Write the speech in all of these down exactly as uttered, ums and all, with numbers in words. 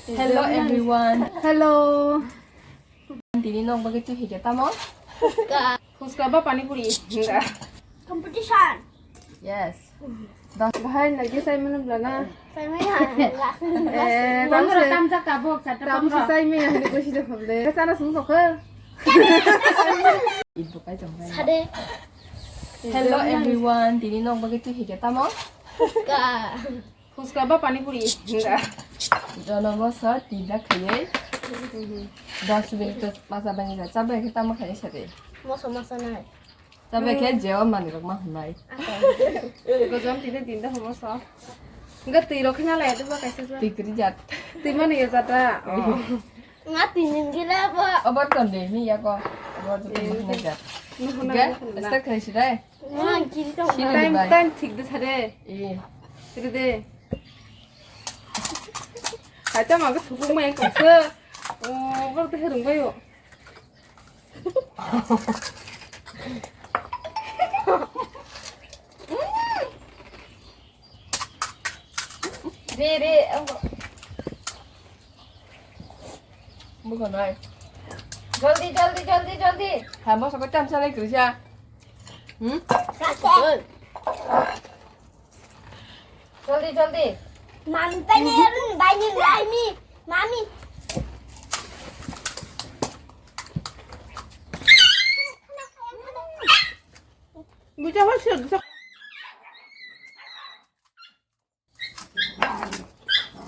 Hello everyone. Hello. Tini nok bagwi twi hike tamo? Fuska. Fuska ba pani puri. Competition. Yes. Das bahai nagi sai mana belana. Sai mana? Eh, Pondro tam sa tabok, sa tam sa sai mana, ini kusi dah boleh. Sana sung sok. Ibu kai jong. Sade. Hello everyone. Tini nok bagwi twi hike tamo? Fuska. Fuska ba pani puri. Jono moso tinta khaiye. Dos minute masa bani ja. Chabai khe tamo khaiye sade. Moso moso nai. Chabai khe jeo mani rok ma hwnai. Gojom tinta tinta homo so. Ga twi rok khna lai deba kaisa sa. Twi kri jat. Twi mani ya jata. Nga tinin gila ba. Obar ton de mi ya ko. Obar ton de mi ya. Ga start khai sidai. Nga giri tong. Sini Time, bai. Time thik de sare. Eh. Sini de. Hai ta ma ga suku ma yang kong se. Oh, obar de herung bayo. Re, re, ang. Bukan, hai. Joldi, joldi, joldi, joldi. Hai, moso ko cham chale krisa. Hmm? Joldi, joldi. Mami, pai ni, pai ni, pai ni. Mami. Bucha, what's your,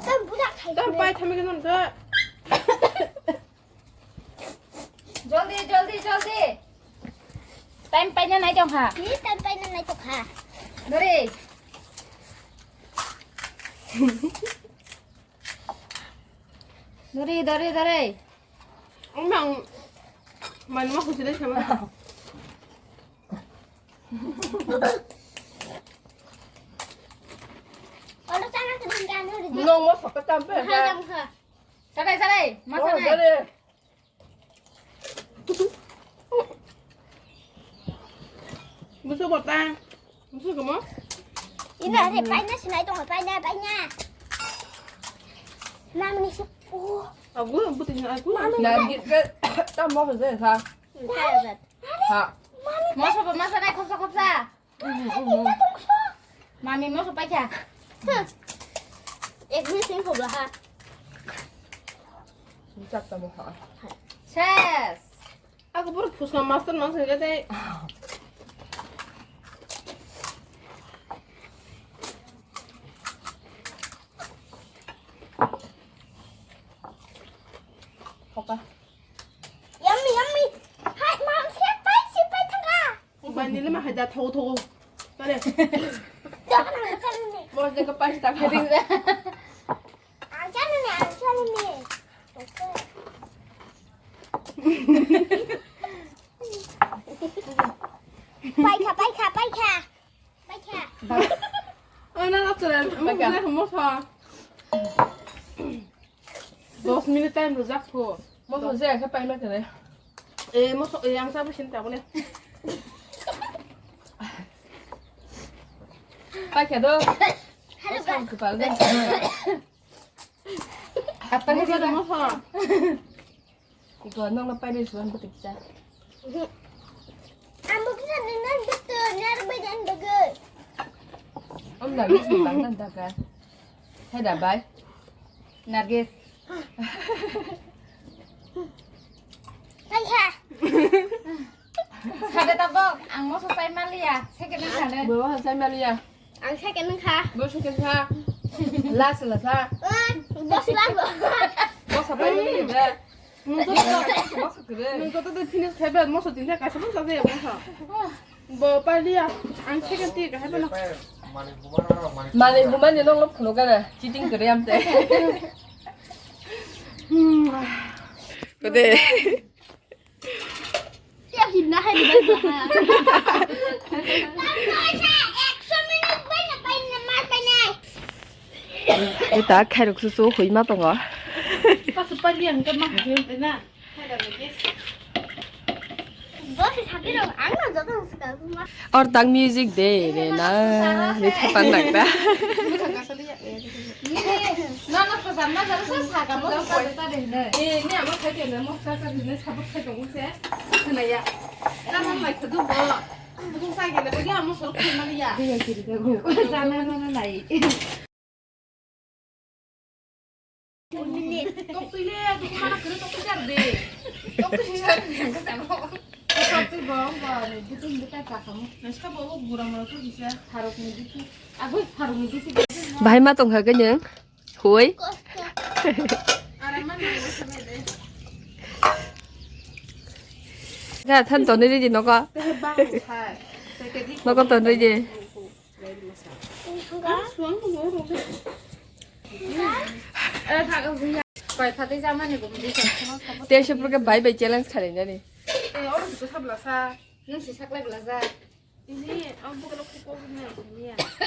Tam budak khai. Tam pai thami ka nam ka. Joldi, joldi, joldi. Time paina nai tong kha. Ni time paina nai tong kha. Dori. Dori, dori, dori. Ang mang man ma khusi dai sama. Nong mo sakka tam pe. Sarai, sarai, ma sarai. Musu bota. Musu kamo? Ina re paina sinai tong paina, paina. Mami ni su. Oh. Agu buti ni agu. Mami. Na git ke tam mo se sa. Ha. Moso ba masa nai khopsa khopsa. Mami moso paikha. Ek minute sing khobla ha. Chak ta mo ha. Ses. Aku pura phuska master mang sing kate. Khoka. Yummy, yummy. Hai, mom, siap pai, siap pai thangka. Bai nile ma hai da tho tho. Tare. Mo je ka pai ta ka. Ang chanu ni, ang chanu ni. Pai kha, pai kha, pai kha. Pai kha. Ana na tren. Mo na mo tha. Dos minute time rwjak pho. Moso je khe paima kene. Eh, moso, eh, ang sabu sin tabole. Paikha do. Hello, guys. Kepal de. Apa moso ni? Moso. Iko nong na paina suan betik cha. Ang bukti sa nang nang betul, nyar badan bagai. Om Nargis ni bang nang daga. Hai da bai. Nargis. Hai ha. Sade tabok, ang moso pai maliya, second nang sade. Bo ha sai maliya. Ang second nang kha. Bo second kha. Last la sa. Bos la bo. Bo sa pai maliya. Nwng joto, nwng joto de finish khai ba, moso tin kha, kaisa phano chajak ya, moso. Bo paliya, ang second ti kahai phano. Malik buma ni nong lok phunuk gana, cheating kare amte. Kode. Ya, himna hai ni ba. Uta khairok susu hui ma tongo. Kasu paliya hingke ma hingke na. Or tang music de re na, ni thapan nang da. Tamna jaro sa saga mo sa sa de ne. Eh, ni amo khai ke ne mo sa sa de ne sabuk khai tong se. Khna ya. Ka ham mai khadu bo. Bu sa ke ne ya mo so khna ya. Dia kiri ka bu. Sana sana nai. Tok tui le, tu mana kere tok tui jar de. Tok tui jar de, ka tamo. Tok tui bo, bo, ni butung buta ka kamo. Naska bo, bo gura mara tu bisa. Tharok ni butung. Ago tharok ni butung. Bahai ma tongkha kanyang. Hoi. Ara mana ya sabe de. Ga than tonwi ridi nogo. Te bang thai. Te ke di. Nogo tonwi ridi. Te se pura bai bai challenge khalai nani.